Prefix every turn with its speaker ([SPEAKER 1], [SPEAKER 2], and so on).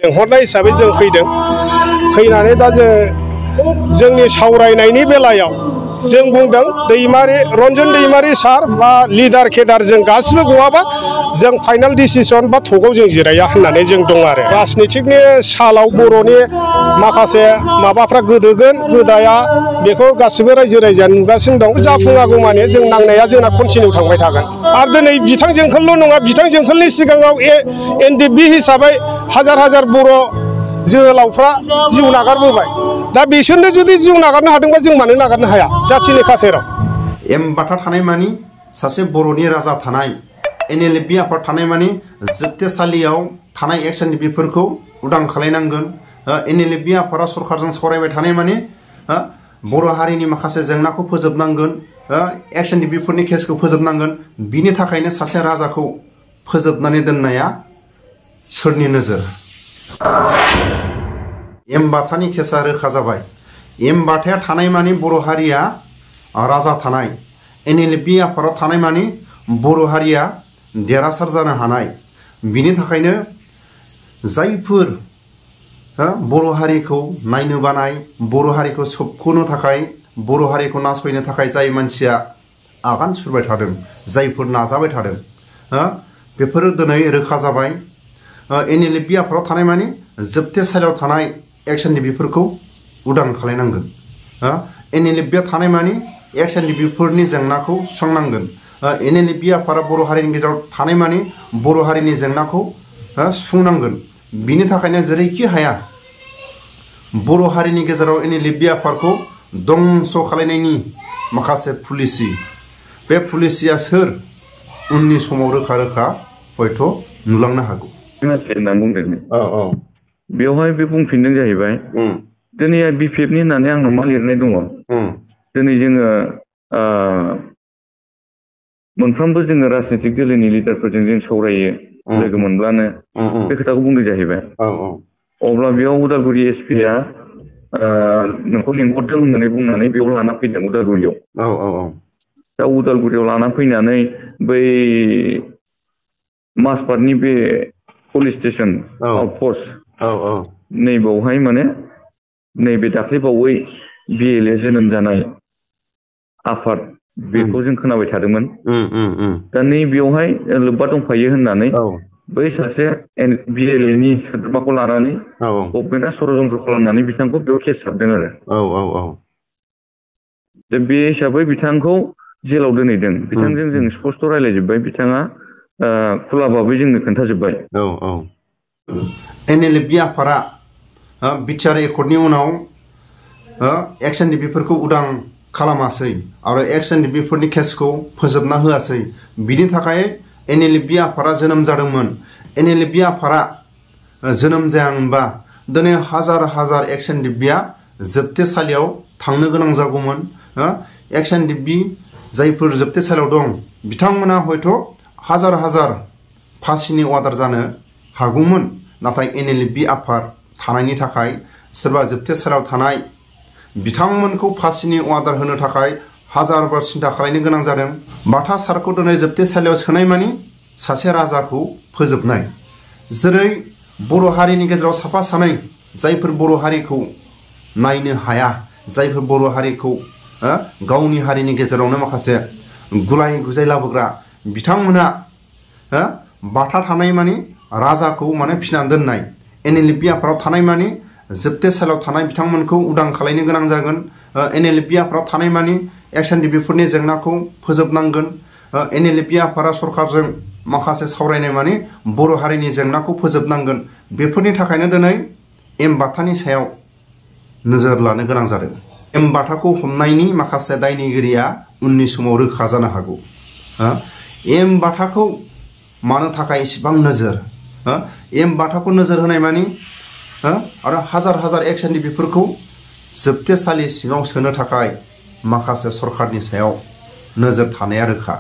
[SPEAKER 1] लेंहरनाय हिसाबै जों फैदों फैनानै दा जोंनि सावरायनायनि बेलायाव जों बुंदों दैमारि रन्जन दैमारि सार बा लिडार केडार जों गासिबो गवाबा जों फाइनाल डिसिसन बा थकआव जों जिराया होननानै जों दं आरो राजनितिकनि सालाव बर'नि माखासे माबाफ्रा गोदोगोन गोदाया बेखौ गासिबो रायजो राजाया नुगासिनो दं जाफुङागौ माने जों नांनाया जोंना कन्टिनिउ थांबाय थागोन आरो दिनै बिथां जोंखोलल' नङा बिथां जोंखोलनि सिगाङाव एनडिएफबि हिसाबै हाजार हाजार बर' जोहोलावफ्रा जिउ नागारबोबाय दा बिसोरनो जुदि जिउ नागारनो हादोंबा जों मानो नागारनो हाया जाथिनि खाथेराव
[SPEAKER 2] एमबाथा थानाय मानि सासे बर'नि राजा थानाय एनएलएफबि आफाद थानाय मानि जोबथेसालियाव थानाय एक्सन डिबिफोरखौ उदां खालायनांगोन एनएलएफबि आफादा सरकारजों सावरायबाय थानाय मानि बर' हारिनि माखासे जेंनाखौ फोजोबनांगोन एक्सन डिबिफोरनि केसखौ फोजोबनांगोन बिनि थाखायनो सासे राजाखौ फोजोबनानै दोननाया सोरनि नोजोर एमबाथानि केसा रोखा जाबाय एमबाथाया थानाय मानि बर' हारिया राजा थानाय एनएलएफबि आफादाव थानाय मानि बर' हारिया देरहासार जानो हानाय बिनि थाखायनो जायफोर बर' हारिखौ नायनो बानाय बर' हारिखौ सोबख'नो थाखाय बर' हारिखौ नासयनो थाखाय जाय मानसिया आगान सुरबाय थादों जायफोर नाजाबाय थादों बेफोरो दिनै रोखा जाबाय एनएलएफबि आफादाव थानाय मानि जोबथेसालियाव थानाय एक्सन डिबिफोरखौ उदां खालायनांगोन एनएलएफबिआ थानाय मानि एक्सन डिबिफोरनि जेंनाखौ सुस्रांनांगोन एनएलएफबि आफादा बर' हारिनि गेजेराव थानाय मानि बर' हारिनि जेंनाखौ सुफुंनांगोन बिनि थाखायनो जेरैखि हाया बर' हारिनि गेजेराव एनएलएफबि आफादखौ दंस' खालायनायनि माखासे पलिसि बे पलिसिया सोर उननि समाव रोखा रोखा हयथ' नुलांनो हागौ
[SPEAKER 3] बेवहाय बे बुंफिनदों जाहैबाय दिनै बिपिएफनि होननानै आंनाव मा लिरनाय दङ दिनै जोङो मोनफ्रोमबो जोङो राजनितिक दोलोनि लिडारफोरजों जों सावरायो लोगो मोनब्लानो बे खोथाखौ बुंदों जाहैबाय अब्ला बेयाव उदालगुरि एसपिआ नोंखौ लिंहरदों होननानै बुंनानै बेयाव लाना फैदों उदालगुरियाव दा उदालगुरियाव लाना फैनानै बै मासबादनि बे पुलिस स्टेसन आउटपस्ट नैबावहाय माने नैबे दाख्लैबावै बिएलए जोनोम जानाय आफाद बेखौ जों खोनाबाय थादोंमोन दा नैबेयावहाय लोब्बा दंफायो होननानै बै सासे बिएलएनि सोद्रोमाखौ लानानै गभर्नमेन्टआ षड़यन्त्र खालामनानै बिथांखौ बेयाव केस हाबदों आरो दा बे हिसाबै बिथांखौ जेलाव दोनहैदों बिथांजों जों स्पस्ट रायज्लायजोब्बाय बिथाङा खुला भाबै जोंनो खोन्थाजोब्बाय
[SPEAKER 2] एनएलएफबि आफादा बिटिआर एकर्डनि उनाव एक्सन डिबिफोरखौ उदां खालामासै आरो एक्सन डिबिफोरनि केसखौ फोजोबना होआसै बिनि थाखाय एनएलएफबि आफादा जोनोम जादोंमोन एनएलएफबि आफादा जोनोम जायामोनबा दिनै हाजार हाजार एक्सन डिबिया जोबथेसालियाव थांनो गोनां जागौमोन एक्सन डिबि जायफोर जोबथेसालियाव दं बिथांमोना हयथ' हाजार हाजार फासिनि अर्डार जानो हागौमोन नाथाय एनएलएफबि आफाद थानायनि थाखाय सोरबा जोबथेसालियाव थानाय बिथांमोनखौ फासिनि अर्डार होनो थाखाय हाजार बार सिन्था खालामनो गोनां जादों बाथा सारखौ दिनै जोबथेसालियाव सोनाय मानि सासे राजाखौ फोजोबनाय जेरै बर' हारिनि गेजेराव साफा सानै जायफोर बर' हारिखौ नायनो हाया जायफोर बर' हारिखौ गावनि हारिनि गेजेरावनो माखासे गुलाय गुजाय लाबोग्रा बिथांमोना बाथा थानाय मानि राजाखौ माने फिनानै दोननाय एनएलएफबि आफादाव थानाय मानि जोबथेसालियाव थानाय बिथांमोनखौ उदां खालामनो गोनां जागोन एनएलएफबि आफादाव थानाय मानि एक्सन डिबिफोरनि जेंनाखौ फोजोबनांगोन एनएलएफबि आफादा सरकारजों माखासे सावरायनाय मानि बर' हारिनि जेंनाखौ फोजोबनांगोन बेफोरनि थाखायनो दिनै एमबाथानि सायाव नोजोर लानो गोनां जादों एमबाथाखौ हमनायनि माखासे दायनिगिरिया उननि समाव रोखा जानो हागौ एमबाथाखौ मानो थाखाय इसेबां नोजोर एमबाथाखौ नोजोर होनाय मानि आरो हाजार हाजार एक्सन डिबिफोरखौ जोबथेसालि सिङाव सोनो थाखाय माखासे सरकारनि सायाव नोजोर थानाया रोखा